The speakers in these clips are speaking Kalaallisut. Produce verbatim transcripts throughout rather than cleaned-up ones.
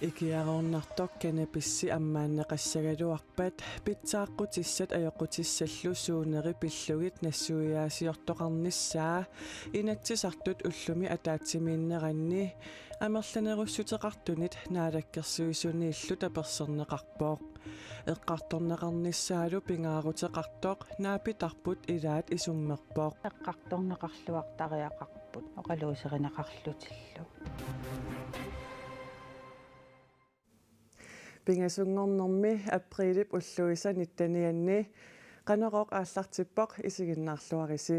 Ikiaroornartoq cannabisi ammaanneqassagaluarpat pitsaaqqutissat ajoqutissallu suuneri pillugit nassuiaasiortoqarnissaa Inatsisartut ullumi ataatsimiinneranni amerlanerussuteqartunit Naalakkersuisuniillu taperserneqarpoq. Eqqartorneqarnissaalu pingaaruteqartoq naapitarput ilaat isummerpoq. Eqqartorneqarluartariaqarput oqaluuserineqarlutillu. Pingasunngornermi aprilip ulluisa nittenianni Qanorooq aallartippoq, isiginnaarluarisi.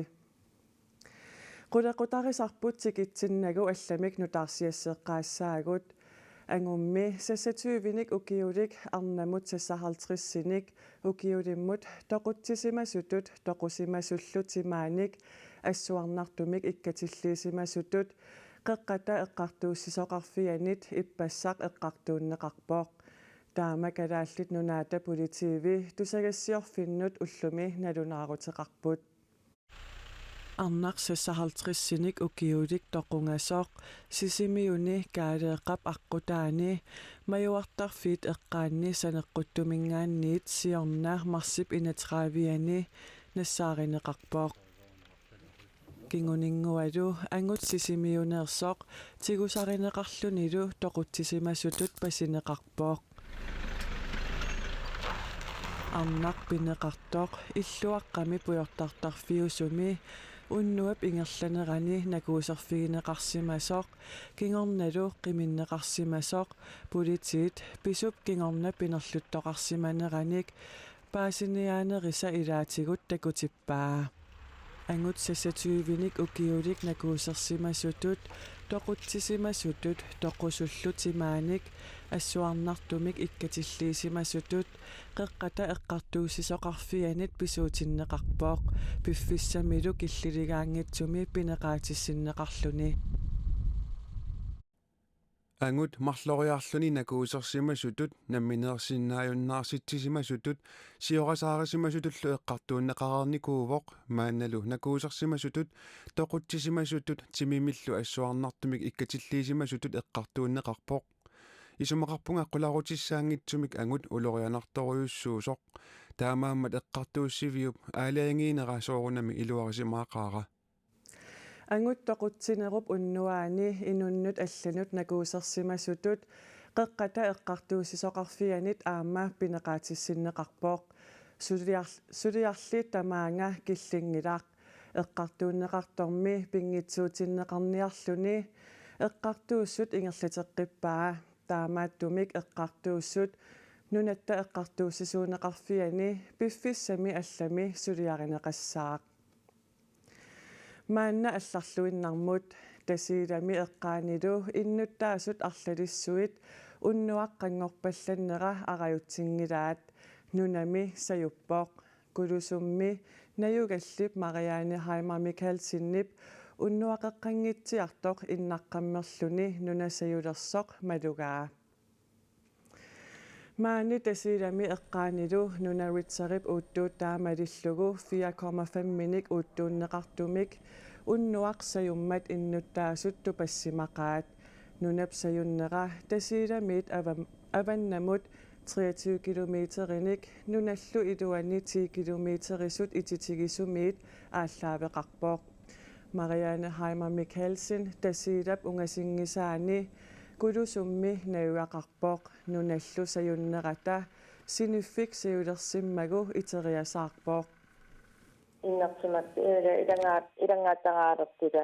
Qulequtarisarput tikitsinnagu allamik nutaarsiasseqqaassaagut. Angummi seksogtyvenik ukiulik arnamut seksoghalvtredsinik ukiulimmut toqutsisimasutut toqusimasullu timaanik assuarnartumik ikkatilliisimasutut Qeqqata Eqqartuussisoqarfianit ippassaq eqqartuunneqarpoq. Taama Kalaallit Nunaata Politiivi tusagassiorfinnut ullumi nalunaaruteqarput. Arnaq seksoghalvtredsinik ukiulik toqungasoq Sisimiuni Kaaleeqqap aqqutaani majuartarfiit eqqaanni saneqquttuminngaanniit siorna marsip enogtredivianni nassaarineqarpoq. Kinguninngualu angut Sisimiuneersoq tigusarineqarlunilu toqutsisimasutut pasineqarpoq. Arnaq pineqartoq illuaqqami pujortartarfiusumi unnuap ingerlanerani nakuuserfigineqarsimasoq kingornalu qiminneqarsimasoq politiit pisup kingorna pinerluttoqarsimaneranik paasiniaanerisa ilaatigut takutippaa. Angut seksogtyvenik ukiulik nakuusersimasutut toqutsisimasutut toqusullu timaanik assuarnartumik ikkatilliisimasutut Qeqqata Eqqartuussisoqarfianit pisuutinneqarpoq, piffissamilu killiligaanngitsumi pineqaatissinneqarluni. Angut marloriarluni nakuusersimasutut nammineersinnaajunnaarsitsisimasutut siorasaarisimasutullu eqqartuunneqareernikuuvoq, maannalu nakuusersimasutut toqutsisimasutut timimillu assuarnartumik ikkatilliisimasutut eqqartuunneqarpoq. Isumaqarpunga qularutissaanngitsumik angut ulorianartorujussuusoq. Taamaammat eqqartuussiviup aalajangiinera soorunami iluarisimaaqaara. Angut toqutsinerup unnuaani inunnut allanut nakuusersimasutut Qeqqata Eqqartuussisoqarfianit aamma pineqaatissinneqarpoq. Suliar-, suliarli tamaanga killinngilaq. Eqqartuunneqartormi pinngitsuutinneqarniarluni eqqartuussut ingerlateqqippaa. Taamaattumik eqqartuussut Nunatta Eqqartuussisuuneqarfiani piffissami allami suliarineqassaaq. Maanna allarluinnarmut. Tasiilami eqqaanilu innuttaasut arlalissuit unnuaq qanngorpallannera arajutsinngilaat. Nunami sajuppoq. Kulusummi najugallip Marianne Heimer Michaelsenip unnuaqeqqanngitsiartoq innaqqammerluni nuna sajulersoq malugaa. Maani Tasiilami eqqaanilu nuna Richterip uuttuuttaa malillugu fire komma fem-inik uuttuunneqartumik unnuaq sajummat innuttaasut tupassimaqaat. Nunap sajunnera Tasiilamiit avam-, avannamut treogtyve kilometerinik nunallu iluani ti kilometerisut ititigisumiit aallaaveqarpoq. Marianne Heimer Michaelsen Tasiilap ungasinngisaani Kulusummi najugaqarpoq. Nunallu sajunnerata siniffik sajulersimmagu iteriasaarpoq. Innarsimat ila-, ilangaat-, ilanngaattaraalertita.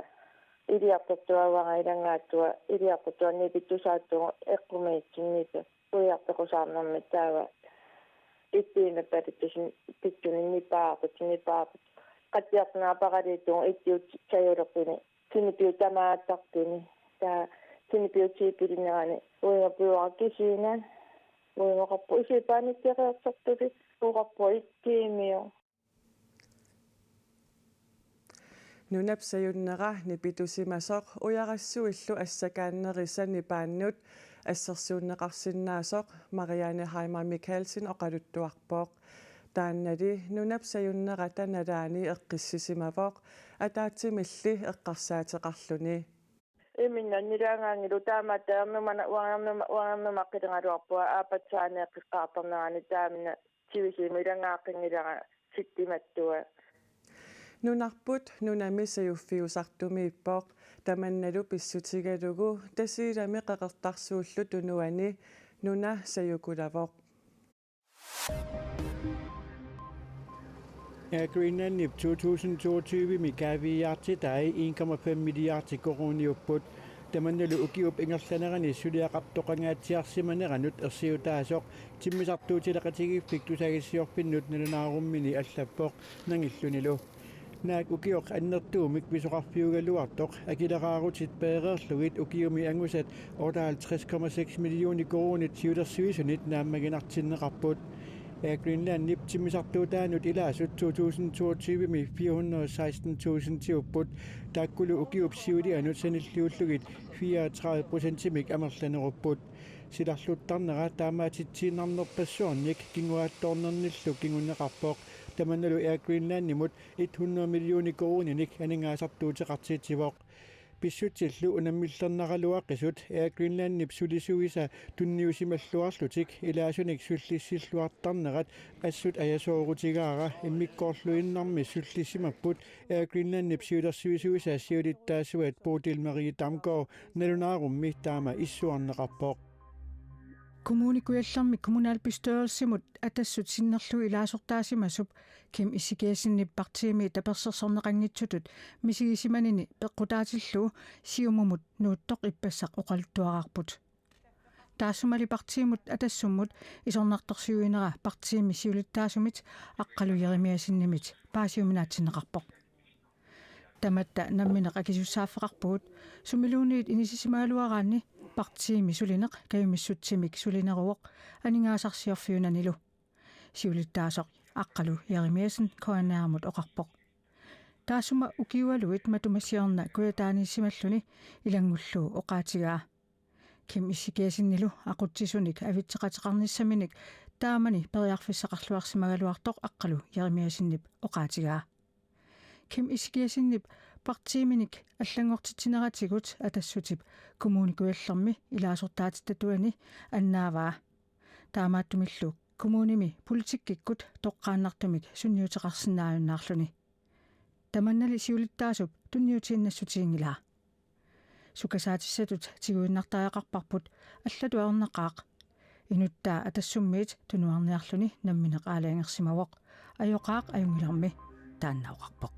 Iliartortuaavara ilanngaattua, iliartortuaannarpara tusaattugu eqqumiitsinniippa. Ujartoqusaarnermi taava ittiinnappaluttut pittunik nipaarput, nipaarput. Qattiartunaapparaliittugu ittiut sajulerpuni. Sinipiut tamaattartuni. Taava sinipiut tiipilinnerani. Uinga piuara kisiinni. Uingoqarpoq isipaanikkeriartortuli. Uqarpoq ittiimiu. Nunap sajunnera nipitusimasoq ujarassuillu assakaannerisa nipaannut assersuunneqarsinnaasoq Marianne Heimer Michaelsen oqaluttuarpoq. Taannali nunap sajunnerata nalaani eqqissisimavoq ataatsimilli eqqarsaateqarluni. Imminut annilaangaanngilaq, taamaattumik uanga, uanga, uanga qilaagaluarpunga aappassaani eqqaartarnerani, taamani sivisimi ilanngaaqqinngilara sittimattua. Nunarput nunami sajuffiusartumiippoq, tamannalu pissutigalugu Tasiilami Qeqertarsuullu Tunuani nuna sajukulavoq. Air Greenlandip to tusind toogtyve-mi kaaviiaartitai en komma fem milliardi koruuniupput. Tamannalu ukiup ingerlanerani suliaqartoqangaatsiarsimaneranut ersiutaasoq timmisartuutileqatigiiffik tusagassiorfinnut nalunaarummini allappoq nangillunilu. Naak ukioq annertuumik pisoqarfiugaluartoq akileraarutit peereerlugit ukiumi angusat otteoghalvtreds komma seks millioner koruunit siulersuisunit naammaginartinneqarput. Air Greenlandip timmisartuutaanut ilaasut to tusind toogtyve-mi fire hundrede og seksten tusindiupput, taakkulu ukiup siulianut sanilliullugit fireogtredive procentimik amerlanerupput. Silarluttarnera taamaatitsiinnarnerpassuarnik kinguaattoornernillu kinguneqarpoq. Tamannalu Air Greenlandimut et hundrede millioner koruuninik aningaasartuuteqartitsivoq. Pissutsillu unammillernaraluaqisut Air Greenlandip sulisuisa tunniusimalluarlutik ilaasunik sullissilluartarnerat assut ajasoorutigaara, immikkoorluinnarmi sullissimapput Air Greenlandip siulersuisuisa siulittaasuat Bodil Marie Damgaard nalunaarummi taama issuarneqarpoq. Kommune Kujallermi kommunalbestyrelsimut Atassut sinnerlugu ilaasortaasimasup Kim Ezekiassenip partiimi tapersersorneqanngitsutut misigisimanini peqqutaatillugu Siumumut nuuttoq ippassaq oqaluttuaraarput. Taassumali partiimut Atassummut isornartorsiuinera partiimi siulittaasumit Aqqalu Jeremiassenimit paasiuminaatsinneqarpoq. Tamatta nammineq akisussaaffeqarpugut, sumiluunniit inissisimagaluaraanni partiimi sulineq kajumissutsimik sulineruvoq aningaasarsiorfiunanilu, siulittaasoq Aqqalu Jeremiassen K N R-mut oqarpoq. Taassuma ukiualuit matuma siorna kujataaniissimalluni ilanngullugu oqaatigaa. Kim Ezekiassennilu aqutsisunik avitseqateqarnissaminik taamani periarfissaqarluarsimagaluartoq Aqqalu Jeremiassenip oqaatigaa. Kim Ezekiassenip partiiminik allanngortitsineratigut Atassutip Kommune Kujallermi ilaasortaatitatuani annaavaa. Taamaattumillu kommunimi politikkikkut toqqaannartumik sunniuteqarsinnaajunnaarluni. Tamannali siulittaasup tunniutiinnassutiginngilaa. Sukasaatissatut tiguinnartariaqarparput allatut ajornaqaaq. Inuttaa Atassummiit tunuarniarluni nammineq aalajangersimavoq. Ajoqaaq ajunngilarmi, taanna oqarpoq.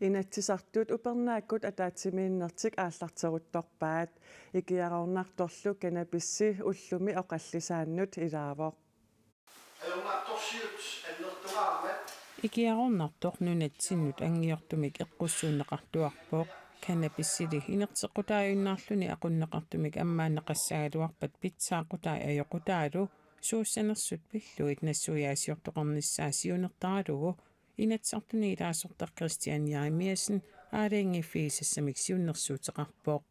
Inatsisartut upernaakkut ataatsimiinnertik aallarteruttorpaat. Ikiaroornartorlu cannabisi ullumi oqallisaannut ilaavoq. Ajornartorsiut annertugaarmat. Ikiaroornartoq nunatsinnut anngiortumik eqqussuunneqartuarpoq. Cannabisili inerteqqutaajunnaarluni aqunneqartumik ammaanneqassagaluarpat pitsaaqutai ajoqutaalu suussanersut pillugit nassuiaasiortoqarnissaa siunertaralugu Inatsisartuni ilaasortaq Kristian Jeremiassen aalajangiiffigisassamik siunnersuuteqarpoq.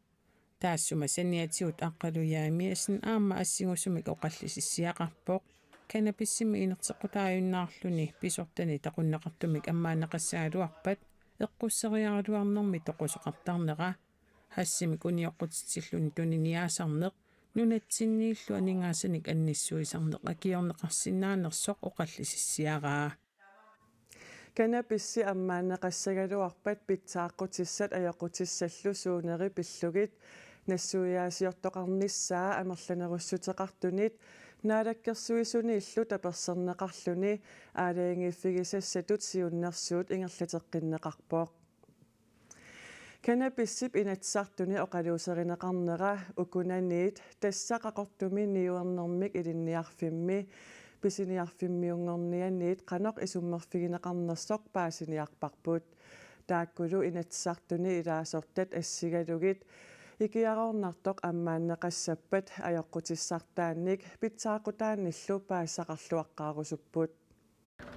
Taassuma saniatigut Aqqalu Jeremiassen aamma assingusumik oqallisissiaqarpoq. Cannabisimi inerteqqutaajunnaarluni pisortanit aqunneqartumik ammaanneqassagaluarpat eqqusseriaraluarnermi toqusoqartarnera. Hashimik unioqqutitsilluni tuniniaasarneq nunatsinniillu aningaasanik annissuisarneq akiorneqarsinnaanersoq oqallisissiaraa. Cannabisi ammaanneqassagaluarpat pitsaaqqutissat ajoqutissallu suuneri pillugit nassuiaasiortoqarnissaa amerlanerussuteqartunit Naalakkersuisuniillu taperserneqarluni aalajangiiffigisassatut siunnersuut ingerlateqqinneqarpoq. Cannabisip Inatsisartuni oqaluuserineqarnera ukunaniit tassa Qaqortumi niuernermik ilinniarfimmi pisiniarfimmiunngornianiit qanoq isummerfigineqarnersoq paasiniarparput. Taakkulu Inatsisartuni ilaasortat assigalugit ikiaroornartoq ammaanneqassappat ajoqutissartaannik pitsaaqutaannillu paasisaqarluaqqaarusupput.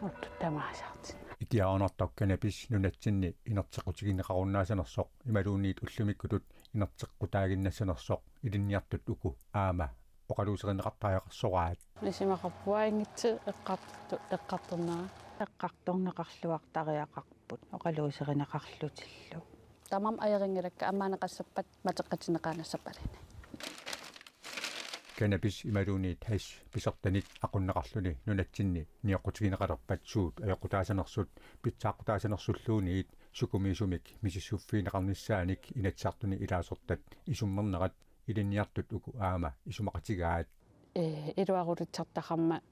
Uttut tamaasartinnagu. Ikiaroornartoq cannabis nunatsinni inerteqqutigineqarunnaasanersoq imaluunniit ullumikkutut inerteqqutaaginnassanersoq ilinniartut uku aamma oqaluuserineqartariaqarsoraat. Isumaqarpunga inngitsoq eqqartu-, eqqartornera. Eqqartorneqarluartariaqarpoq. Oqaluuserineqarlutillu. Tamarmik ajorinngilakkit ammaaneqassappat matoqqatinneqaannassappaluunniit. Cannabis imaluunniit hash pisortanit aqunneqarluni nunatsinni nioqqutigineqalerpat suut ajoqutaasanersut pitsaaqqutaasanersulluunniit sukumiisumik misissuiffigineqarnissaanik Inatsisartuni ilaasortat isummernerat ilinniartut uku aamma isumaqatigaat. Ee, iluarulittartaqarmat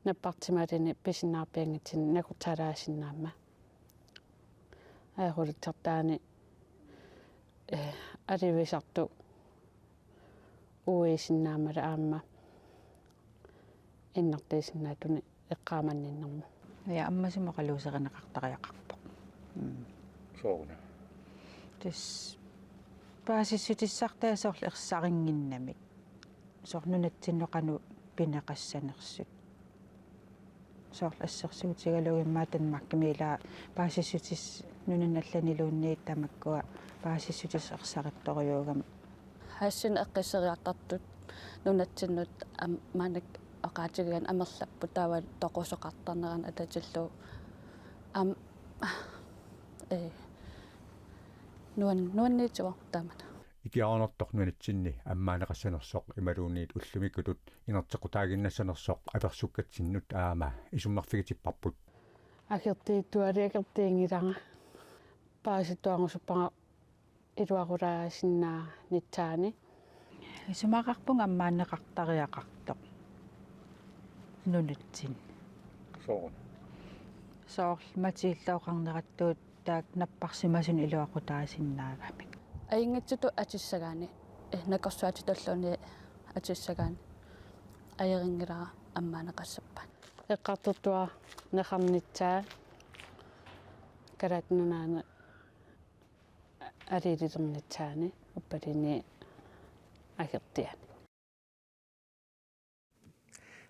nappartimalini pisinnaarpianngitsunik nakortalaasinnaammat. Ajorulittartaani, ee, alivisartut uisinnaammat aamma innartiisinnaatuni eqqaamanninnermut. Ja ammasumik oqaluuserineqartariaqarpoq. Mm. Sooruna. Tassa paasissutissartaa soorlu ersarinnginnamik. Soorlu nunatsinnut qanoq pineqassanersut. Soorlu assersuutigalugu immaqa Danmarkimi ila paasissutissaq nunanut allaniluunniit tamakkua paasissutissaq ersarittorujuugami. Hashinik eqqisseriartartut nunatsinnut am-, maannakkut oqaatigigaanni amerlapput taava toqusoqartarneranut atatillugu. Am-, ee, nuan-, nuanniitsuarput tamanna. Ikiaroornertoq nunatsinni ammaaneqassanersoq imaluunniit ullumikkutut inerteqqutaaginnassanersoq apersukkatsinnut aamma isummerfigitipparput. Akertiittualu akertiinngilara. Paasittuarusuppara iluarulaasinnaanitsaani. Isumaqarpunga ammaanneqartariaqartoq nunatsinni. Sooruna. Soorlu Matilda oqarnerattuut taakku napparsimasunut iluaqutaasinnaagamik. Ajunngitsutut atissagaanni, ee, nakorsuatitulluunniit atissagaanni ajorinngilara ammaaneqassappat. Eqqartortuarneqarnissaa Kalaallit Nunaanni aliililernissaani uppaluunniit akertiani.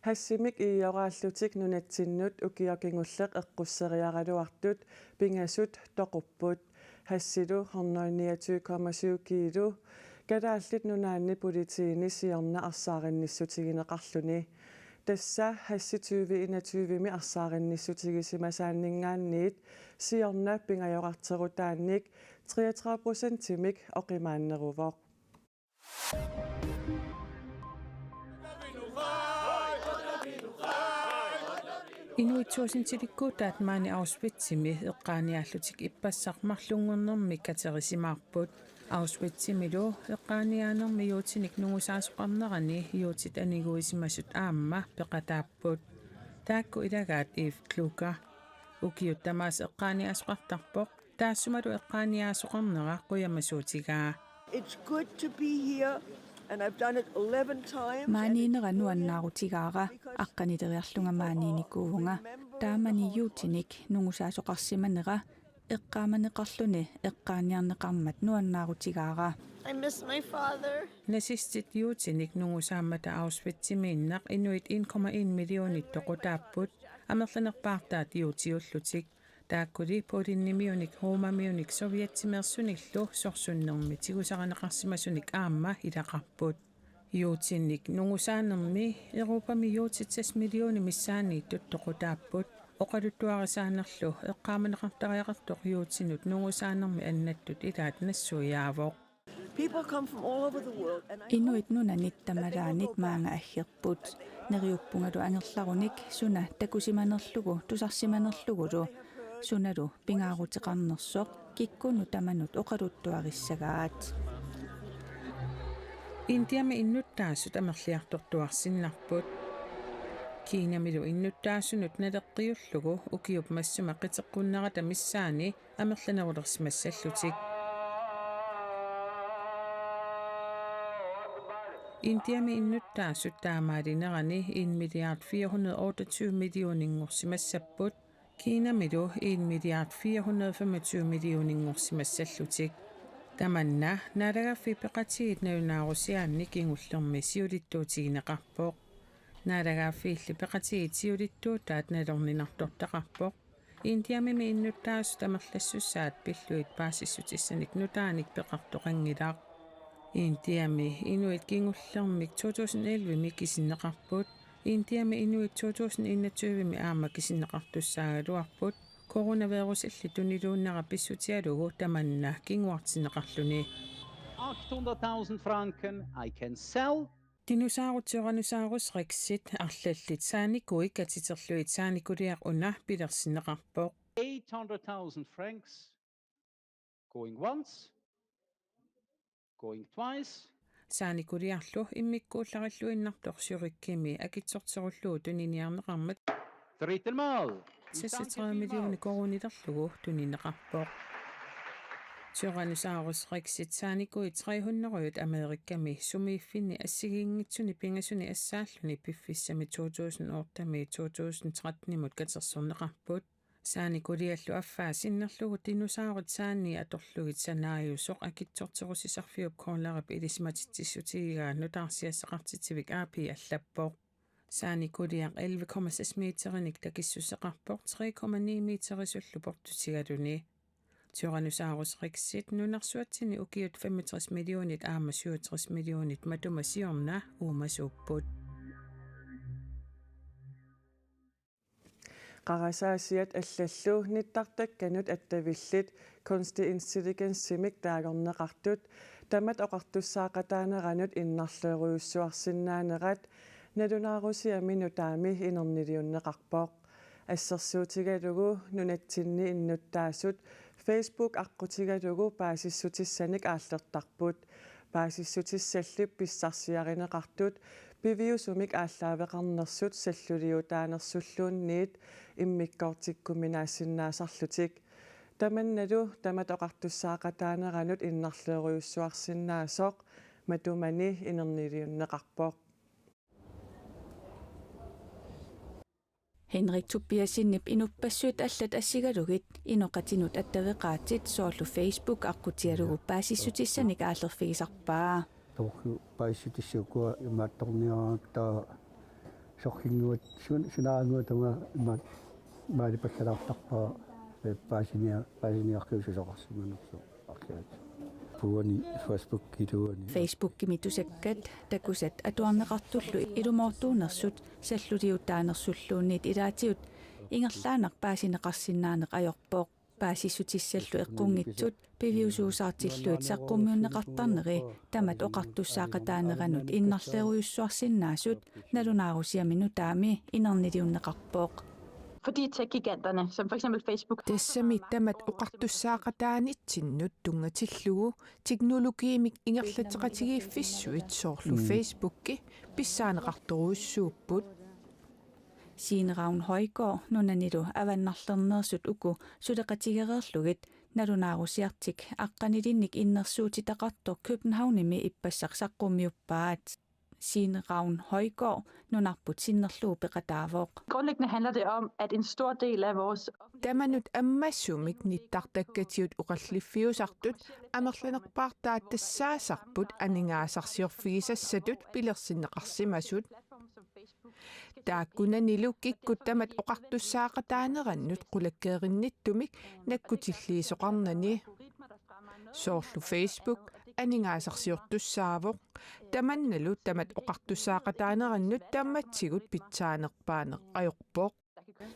Hashimik iioraallutik nunatsinnut ukioq kingulleq eqqusseriaraluartut pingasut toqupput. Hashilu hundrede niogtyve komma syv kilo Kalaallit Nunaanni politiini siorna arsaarinnissutigineqarluni. Tassa hashi tyve enogtyve-mi arsaarinnissutigisimasuunniit siorna pingajorarterutaannik treogtredive procentimik oqimaanneruvoq. Inuit tusindilikkuutaat maani Auschwitzimi eqqaaniaallutik ippassaq marlunngornermi katerisimaarput. Auschwitzimilu eqqaaniaanermi juutinik nungusaasoqarnerani juutit aniguisimasut aamma peqataapput. Taakku ilagaat Eve Kluger. Ukiut tamaasa eqqaaniaasoqartarpoq. Taassumalu eqqaaniaasoqarnera qujamasuutigaa. It's good to be here, and I've done it eleven times. Maaniinnera nuannaarutigaara, aqqanileriarlunga maaniinnikuuvunga. Taamani juutinik nungusaasoqarsimanera eqqaamaneqarluni eqqaaniarneqarmat nuannaarutigaara. I miss my father. Nazistit juutinik nungusaammata Auschwitzimiinnaq inuit en komma en millionit toqutaapput, amerlanerpaartaat juutiullutik. Taakkuli Polenimiunik, Romamiunik, Sovietimeersunillu sorsunnermi tigusarineqarsimasunik aamma ilaqarput. Juutinik nungusaanermi Europami juutit seks millionit missaanniittut toqutaapput. Oqaluttuarisaanerlu eqqaamaneqartariaqartoq juutinut nungusaanermi annattut ilaat nassuiaavoq. People come from all over the world, and I Inuit nunanit tamalaanit maanga aggerput. Neriuppungalu angerlarunik suna takusimanerlugu tusarsimanerlugulu sunalu pingaaruteqarnersoq kikkunnut tamanut oqaluttuarissagaat. Indiami innuttaasut amerliartortuarsinnarput. Kinamilu innuttaasunut naleqqiullugu ukiup massuma qiteqqunnerata missaani amerlanerulersimassallutik. Indiami innuttaasut taamaalinerani en milliard fire hundrede otteogtyve millioninngorsimassapput, Kinamilu en milliard fire hundrede femogtyve millioninngorsimassallutik. Tamanna Naalagaaffiit Peqatigiit nalunaarusiaanni kingullermi siulittuutigineqarpoq. Naalagaaffiilli peqatigiit siulittuutaat nalorninartortaqarpoq. Indiamimi innuttaasut amerlassussaat pillugit paasissutissanik nutaanik peqartoqanngilaq. Indiami inuit kingullermik to tusind elleve-mi kisinneqarput. Indiami inuit to tusind enogtyve-mi aamma kisinneqartussaagaluarput. Coronavirusilli tuniluunnera pissutigalugu tamanna kinguartinneqarluni. Achthunderttausend Franken I can sell. Dinosaurus Tyrannosaurus Rexit arlallit saanikuit katiterlugit saanikuliaq una pilersinneqarpoq. Eight hundred thousand francs. Going once. Going twice. Saanikuliarlu immikkuullarilluinnartoq Zürichimi akitsorterullugu tuniniarneqarmat Drittelmal. Seksogtredive millioner koruunilerlugu tunineqarpoq. Tyrannosaurus Rexit saanikuit tre hundrede Amerikami sumiiffinni assigiinngitsuni pingasuni assaalluni piffissami to tusind otte-mi to tusind tretten-imut katersorneqarput. Saanikuliallu affaa sinnerlugu dinosaurit saanni atorlugit sanaajusoq akitsorterusisarfiup Kohlerip ilisimatitsissutigigaa nutaarsiassaqartitsivik A P allappoq. Saanikuliaq elleve komma seks meterinik takissuseqarpoq tre komma ni meterisullu portutigaluni. Tyrannosaurus Rexit nunarsuatsinni ukiut femogtres millionit aamma syvogtres millionit matuma siorna uumasuupput. Qarasaasiat allallu nittartakkanut attavillit kunstig intelligensimik taagorneqartut tamat oqartussaaqataaneranut innarlerujussuarsinnaanerat nalunaarusiami nutaami inerniliunneqarpoq. Assersuutigalugu nunatsinni innuttaasut Facebook aqqutigalugu paasissutissanik aallertarput. Paasissutissalli pissarsiarineqartut piviusumik aallaaveqarnersut salluliutaanersulluunniit immikkoortikkuminaassinnaasarlutik. Tamannalu tamat oqartussaaqataaneranut innarlerujussuarsinnaasoq matumani inerniliunneqarpoq. Henrik Tobiassenip inuppassuit allat assigalugit inoqatinut attaveqaatit soorlu Facebook aqqutigalugu paasissutissanik aallerfigisarpaa. Toorlu paasissutissat ukua imaattorniaraangatta sorlinnguat sun-, sunaannguat tamaat imaat maalipallalaartarpara paasinia-, paasiniarlugu susoqarsimanersoq. Puani Facebookiluani. Facebookimi tusakkat takusat atuarneqartullu ilumoortuunersut salluliutaanersulluunniit ilaatigut ingerlaannaq paasineqarsinnaaneq ajorpoq. Paasissutissallu eqqunngitsut piviusuusaartillugit saqqummiunneqartarneri tamat oqartussaaqataaneranut innarlerujussuarsinnaasut nalunaarusiami nutaami inerniliunneqarpoq. Fordi tech-giganterne, som for eksempel Facebook, Tassami tamat oqartussaaqataanitsinnut tunngatillugu teknologiimik ingerlatseqatigiiffissuit soorlu Facebooki pissaaneqartorujussuupput. Signe Ravn Højgaard nunanilu avannarlerneersut uku suleqatigereerlugit nalunaarusiartik aqqanilinnik innersuutitaqartoq Københavnimi ippassaq saqqummiuppaat. Signe Ravn Højgaard nunarput sinnerlugu peqataavoq. Grundlæggende handler det om, at en stor del af vores Tamanut ammasumik nittartakkatigut oqalliffiusartut amerlanerpaartaat tassaasarput aningaasarsiorfigisassatut pilersinneqarsimasut. Taakkunanilu kikkut tamat oqartussaaqataanerannut qulakkeerinnittumik nakkutilliisoqarnani. Soorlu Facebook aningaasarsiortussaavoq. Tamannalu tamat oqartussaaqataanerannut tammatsigut pitsaanerpaaneq ajorpoq.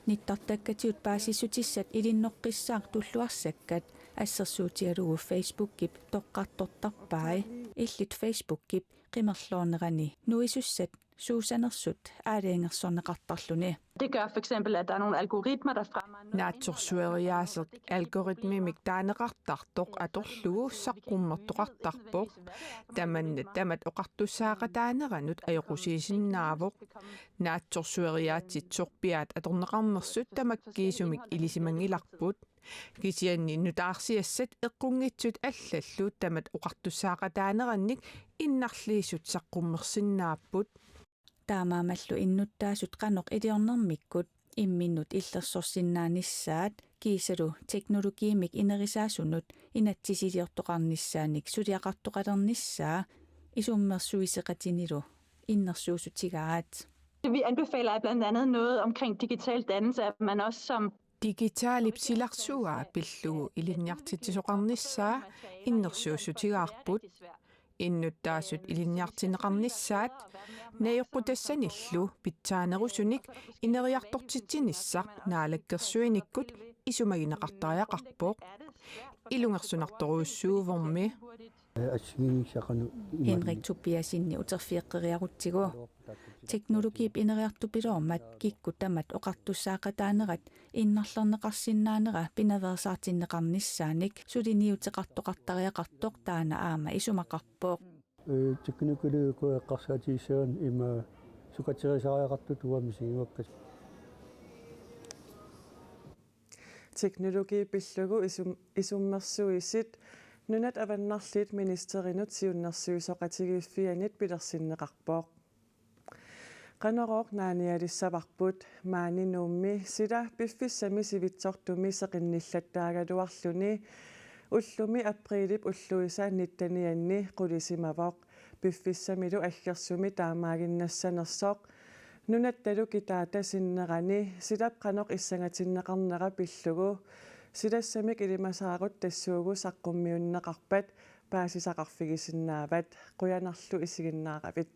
Nittartakkatigut paasissutissat ilinnoqqissaaq tulluarsakkat assersuutigalugu Facebookip toqqartortarpai. Illit Facebookip qimerloornerani nuisussat suusanersut aalajangersorneqartarluni. Det gør for eksempel, at der er nogle algoritmer, der fremmer noget. Naatsorsueriaaseq algoritmimik taaneqartartoq atorlugu saqqummertoqartarpoq. Tamanna tamat oqartussaaqataaneranut ajoqusiisinnaavoq. Naatsorsueriaatsit sorpiaat atorneqarnersut tamakkiisumik ilisimanngilarput. Kisianni nutaarsiassat eqqunngitsut allallu tamat oqartussaaqataanerannik innarliisut saqqummersinnaapput. Taamaammallu innuttaasut qanoq iliornermikkut imminnut illersorsinnaanissaat kiisalu teknologiimik inerisaasunut inatsisiliortoqarnissaanik suliaqartoqalernissaa isummersuiseqatinilu innersuussutigaat. Det vi anbefaler er blandt andet noget omkring digital dannelse, at man også som Digitaalip silarsuaa pillugu ilinniartitsisoqarnissaa innersuussutigaarput. Innuttaasut ilinniartinneqarnissaat najoqqutassanillu pitsaanerusunik ineriartortitsinissaq naalakkersuinikkut isumagineqartariaqarpoq. Ilungersunartorujussuuvormi. Assigiinngissaqarneq Henrik Tobiassenip uterfigeqqeriarutsigu. Teknologiip ineriartupiloormat kikkut tamat oqartussaaqataanerat innarlerneqarsinnaanera pinaveersaartinneqarnissaanik suliniuteqartoqartariaqartoq taanna aamma isumaqarpoq. Teknologiukkut eqqarsaatigissagaanni ima sukateriisariaqartut uanga misigivakka. Teknologi pillugu isum-, isummersuisit Nunat Avannarliit ministerinut siunnersuisoqatigiiffianit pilersinneqarpoq. Qanorooq naanialissavarput? Maani Nuummi sila piffissami sivitsortumi seqinnillattaagaluarluni ullumi aprilip ulluisa nittenianni qulisimavoq. Piffissamilu aggersumi taamaaginnassanersoq nunattalu kitaata sinnerani silap qanoq issangatinneqarnera pillugu silassamik ilimasaarut tassuugu saqqummiunneqarpat paasisaqarfigisinnaavat. Qujanarlu isiginnaaravit.